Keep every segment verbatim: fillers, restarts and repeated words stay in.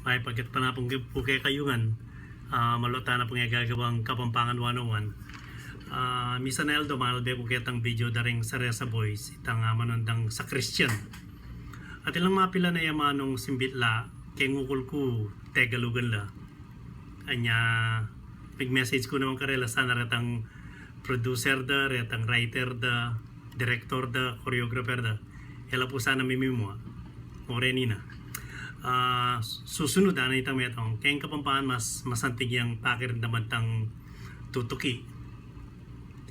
May pagkat panapung pu kekayu ngan, ah, maluta na pung gagawang Kapampangan one oh one. Ah, misan a aldo, manalbe ku ketang video da ring Saresa Boys, itang, ah, manundang sakristan. At ilang mapilan a yamanung simbit la, keng ukul ku, Tegalugan la. Anya, mig-message ku naman karela, sana retang producer da, retang writer da, director da, choreographer da. E la pu sana mimimua. O reni na. Ah, susunud, ana itang metung. Keng Kapampangan mas, masanting yang pakiramdaman tang tutuki.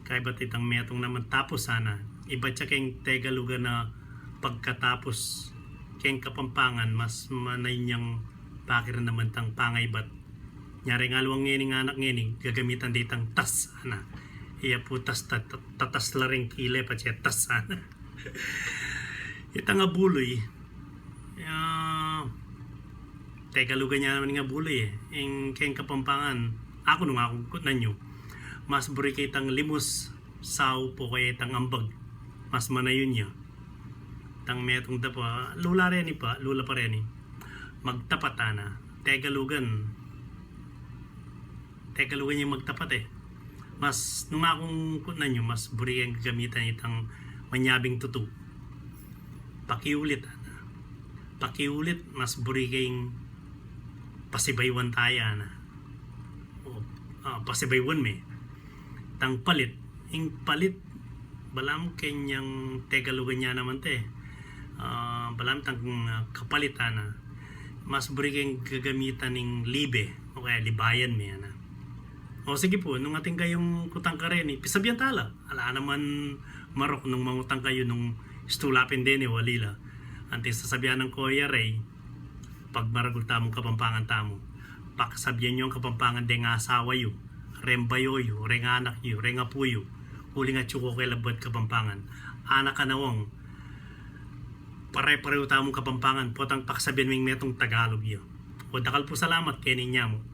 Kaybat itang metung naman tapus sana. Ibat ya keng Tegalugan a pagkatapus. Keng Kapampangan mas manayun yang pakiramdaman tang pangaybat. Nya reng aliwang ngeni, anak ngeni, gagamitan da itang tas, ana. Iya pu tas, ta-, ta-, tatas la ring kile, patse tas, ana. Itang abuloy, ah, Tegalugan ya naman ing abuloy e. Ing keng Kapampangan, aku nung aku kutnan yu, mas buri ke itang limus, saup, o kaya itang ambag. Mas manayun ya. Itang metung da pa, lula reni pa, lula pa reni. Magtapat, ana. Tegalugan. Tegalugan yang magtapat e. Mas, nung akung kutnan yu, mas buri keng gagamitan itang manyabing tutu. Pakiulit, ana. Pakiulit, mas buri keng pasibaywan taya, ana. O, ah, pasibaywan me. Itang palit. Ing palit, balamu keng Tegalugan ya naman te. Ah, balamu itang, ah, kapalit, ana. Mas buri keng gagamitan ing libe, o kaya libayan me, ana. O sige pu, nung atin kayung kutang kareni, pisabian tala. Ala naman marok nung mangutang kayu nung stula pin deni, wali la. Anti sasabian nang koya rey, pagmaragul tamung Kapampangan tamu. Pakasabian yu ing Kapampangan deng asawa yu, reng bayu yu, reng anak yu, reng apu yu. Uling atyu ku keng labuad Kapampangan. Anak a nawang, pare-parehu tamung Kapampangan, potang pakasabian ming metung Tagalog yu. O dakal pu salamat keni nyamu.